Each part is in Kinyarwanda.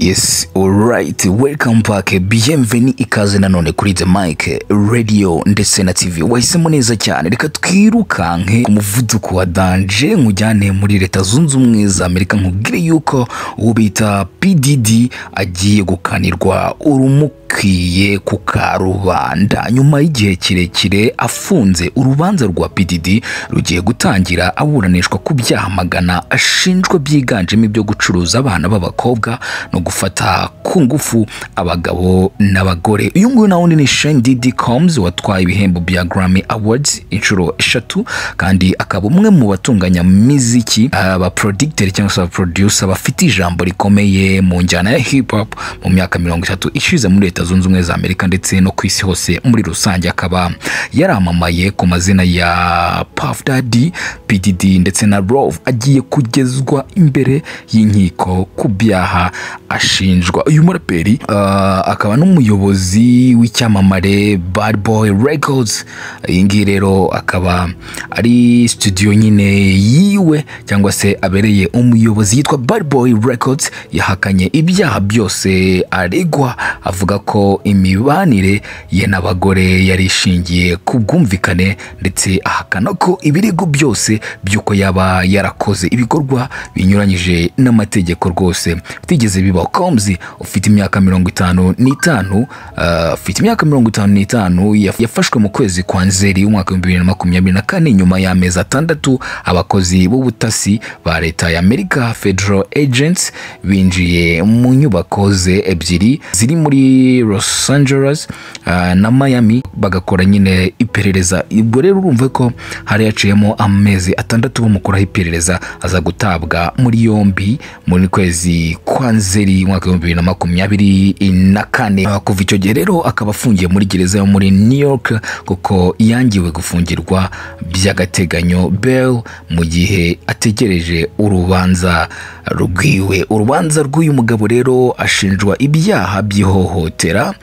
Yes, alright, welcome back. Bienvenue, ikaze nanone kuri The Mic Radio ndetse na TV. Wahisemo neza cyane. Reka twirukanke ku muvuduko wa danger, nkujyane muri Leta Zunze Ubumwe za Amerika, nkubwire yuko uwo bita PDD agiye gukanirwa urumukwiye ku karubanda nyuma y'igihe kirekire afunze. Urubanza rwa PDD rugiye gutangira aburanishwa ku byaha magana ashinjwa, byiganjemo ibyo gucuruza abana b'abakobwa no gufata ku ngufu abagabo n'abagore. Uyu nguyu nawe ni Sean Diddy Combs, watwaye ibihembo bya Grammy Awards inshuro 3, kandi akaba umwe mu batunganya miziki, aba producteur cyangwa se aba producer bafite ijambo rikomeye mu njyana ya hip hop mu myaka 30 ishize muri Leta Zunze Ubumwe za Amerika ndetse no ku isi hose muri rusange. Akaba yaramamaye ku mazina ya Puff Daddy, PDD ndetse na Rove. Agiye kugezwa imbere y'inkiko ku byaha ashinjwa. Uyu muraperi akaba n'umuyobozi w'icyamamare Bad Boy Records. Iyi ngiyi rero akaba ari studio nyine yiwe cyangwa se abereye umuyobozi, yitwa Bad Boy Records. Yahakanye ibyaha byose aregwa, avuga ko imibanire ye n'abagore yari ishingiye ku bwumvikane, ndetse ahakana ko ibirego byose by'uko yaba yarakoze ibikorwa binyuranyije n'amategeko rwose bitigeze bibaho. Combs ufite imyaka 55, ufite imyaka 55, yafashwe mu kwezi kwa Nzeri umwaka 2024, nyuma y'amezi 6 abakozi b'ubutasi ba leta ya Amerika, Federal Agents, binjiye mu nyubako ze ebyiri ziri muri Los Angeles na Miami, bagakora nyine iperereza. Ubwo rero urumva ko hari yaciyemo amezi 6 bamukoraho iperereza, aza gutabwa muri yombi muri kwezi kwa Nzeri umwaka 2024. Kuva icyo gihe rero akaba afungiye muri gereza yo muri New York, kuko yangiwe gufungirwa by'agateganyo bail mu gihe ategereje urubanza rwiwe. Urubanza rw'uyu mugabo rero, ashinjwa ibyaha by'ihohotera,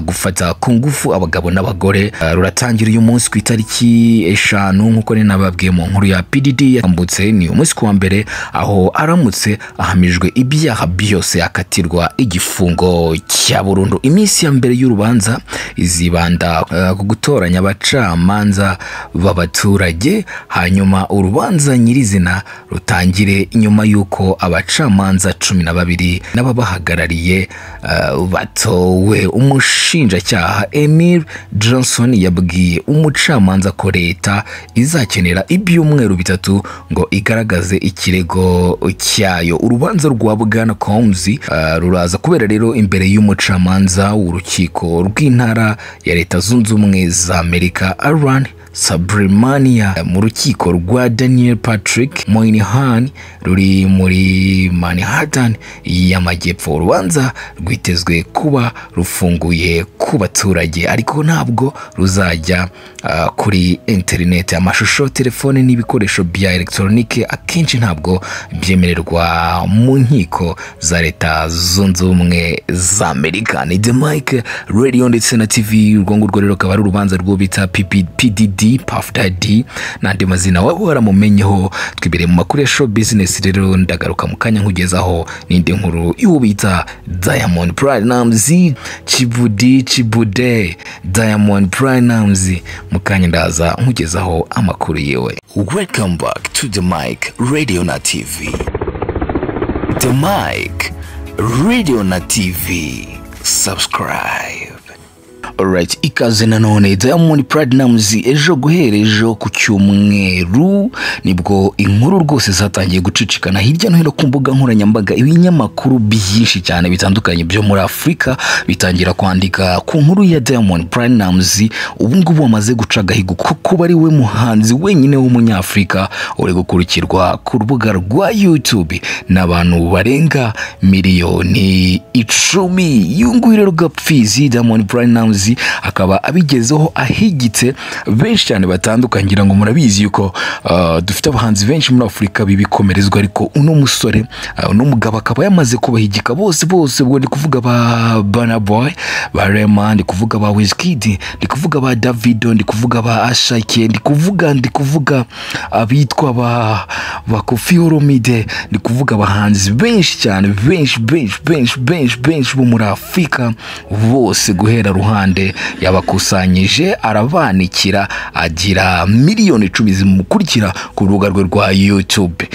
gufata ku ngufu abagabo n'abagore, ruratangira uyu munsi ku itariki 5, nk'uko nababwiye mu nkuru ya PDD yambutse. Ni umunsi kuwa mbere, aho aramutse ahamijwe ibyaha byose akatirwa igifungo cya burundu. Iminsi ya mbere y'urubanza izibanda ku gutoranya abacamanza b'abaturage, hanyuma urubanza nyirizina rutangire nyuma y'uko abacamanza 12 n'ababahagarariye batowe. Umushinjacyaha Emil Johnson yabwiye umucamanza ko leta izakenera ibyumweru 3 ngo igaragaze ikirego cyayo. Urubanza rwa Bwana Combs ruraza kubera rero imbere y'umucamanza w'urukiko rw'intara ya Leta Zunze Ubumwe za Amerika Aaron Subramania, mu rukiko rwa Daniel Patrick Moynihan ruri muri Manhattan y'Amajyepfo. Urubanza rwitezwe kuba rufunguye ku baturage, ariko ntabwo ruzajya kuri internet. Amashusho, telefone n'ibikoresho bya elegitoronike akenshi ntabwo byemererwa mu nkiko za Leta Zunze Ubumwe za Amerika. Ni The Mic Radio ndetse na TV. Urwo ngurwo rero akaba ari urubanza rwo bita PDD, Puff Daddy n'andi mazina waba waramumenyeho. Twibereye mu makuru ya show business. Rero ndagaruka mu kanya nkugezaho n'indi nkuru y'uwo bita Diamond Platnumz, Chibudi Chibude Diamond Platnumz. Mu kanya ndaza nkugezaho amakuru yiwe. Welcome back to The Mic Radio na TV. The Mic Radio na TV, subscribe. Alright, ikaze nanone. Diamond Platnumz, ejo, guhera ejo ku cyumweru, nibwo inkuru rwose zatangiye gucicikana hirya no hino ku mbuga nkoranyambaga. Ibinyamakuru byinshi cyane bitandukanye byo muri Afurika bitangira kwandika ku nkuru ya Diamond Platnumz, ubu ngubu wamaze guca agahigo ko kuba ari we muhanzi wenyine w'umunyafurika uri gukurikirwa ku rubuga rwa YouTube n'abantu barenga miliyoni 10. Uyu nguyu rero Gapfizi Diamond Platnumz Platnumz akaba abigezeho ahigitse benshi cyane batandukanye. Ngira ngo murabizi yuko dufite abahanzi benshi muri Afurika bibikomerezwa, ariko uno musore uno mugabo akaba yamaze kubahigika bose bose. Ubwo ndi kuvuga ba Burna Boy, ba Rema, ndi kuvuga ba Wizkid, ndi kuvuga ba Davido, ndi kuvuga ba Asake, ndi kuvuga abitwa ba Koffi Olomide, ndi kuvuga abahanzi benshi cyane benshi benshi benshi benshi benshi bo muri Afurika bose guhera ruhande yabakusanyije arabanikira, agira 10 miliyoni zimukurikira ku rubuga rwe rwa YouTube.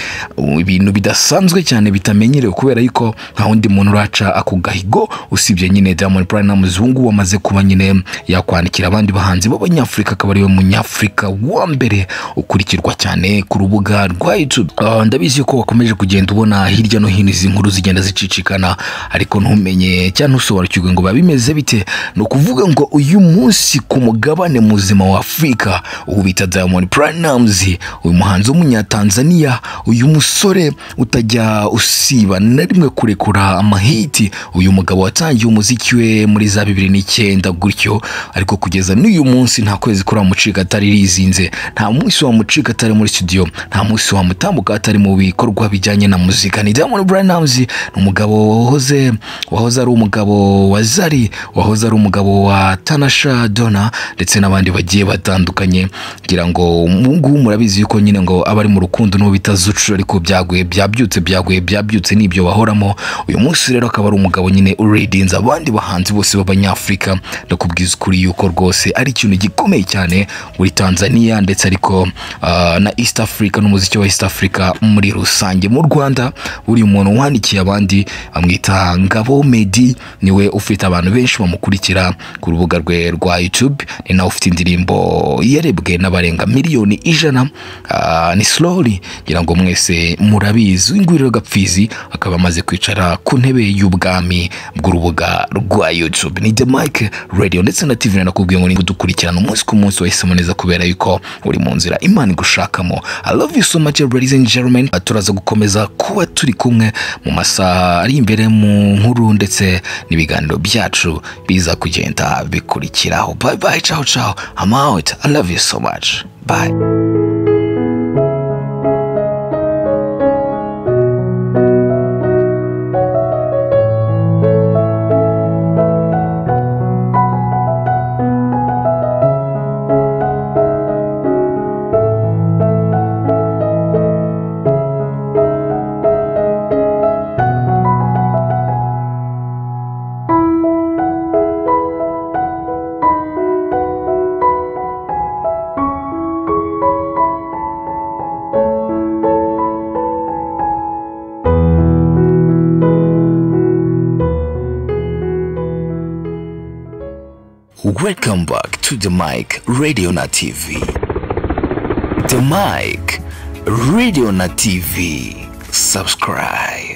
Ibintu bidasanzwe cyane bitamenyerewe, kubera yuko nta wundi muntu uraca ako gahigo usibye nyine Diamond Platnumz. Ubu ngubu wamaze kuba nyine yakwandikira abandi bahanzi b'abanyafurika, akaba ariwe munyafurika wa mbere ukurikirwa cyane ku rubuga rwa YouTube. Ndabizi ko wakomeje kugenda ubona hirya no hino izi nkuru zigenda zicicikana, ariko ntumenye cyangwa ntusobanukirwe ngo biba bimeze bite. Ni ukuvuga ngo uyu munsi ku mugabane muzima wa Afurika, ubu bita Diamond Platnumz, uyu muhanzi w'umunyatanzania, uyu musore utajya usiba na rimwe kurekura amahiti, uyu mugabo watangiye umuziki we muri za 2009 gutyo, ariko kugeza n'uyu munsi nta kwezi kuramucika atari rizinze, nta munsi wamucika atari muri studio, nta munsi wamutambuka atari mu bikorwa bijyanye na muzika. Ni Diamond Platnumz, ni umugabo wahoze ari umugabo wa Zari, wahoze ari umugabo wa Tanasha Donna ndetse n'abandi bagiye batandukanye. Ngira ngo ubu ngubu murabizi yuko nyine ngo aba ari mu rukundo n'uwo bita Zuchu, ariko byaguye byabyutse, byaguye byabyutse, nibyo bahoramo. Uyu munsi rero akaba ari umugabo nyine uredinze abandi bahanzi bose b'abanyafurika. Ndakubwiza ukuri yuko rwose ari ikintu gikomeye cyane muri Tanzania ndetse ariko na East Africa n'umuziki wa East Africa muri rusange. Mu Rwanda buri muntu wandikiye abandi bamwita Ngabo Meddy, niwe ufite abantu benshi bamukurikira ku rubuga rwe rwa YouTube, ni nawe ufite indirimbo yarebwe n'abarenga 100 miliyoni, ni Slowly, ngira ngo mwese murabizi. Uyu nguyu rero Gapfizi akaba amaze kwicara ku ntebe y'ubwami bw'urubuga rwa YouTube. Ni The Mike Radio ndetse na TV, nakubwiye ngo ni kudukurikirana umunsi ku munsi, wahisemo neza kubera yuko uri mu nzira Imana igushakamo. I love you so much, ladies and gentlemen. Turaza gukomeza kuba turi kumwe mu masaha ari imbere mu nkuru ndetse n'ibiganiro byacu biza kugenda bikurikiraho. Bye bye, ciao ciao, I'm out. I love you so much, bye. Welcome back to The Mike Radio na TV. The Mike Radio na TV. Subscribe.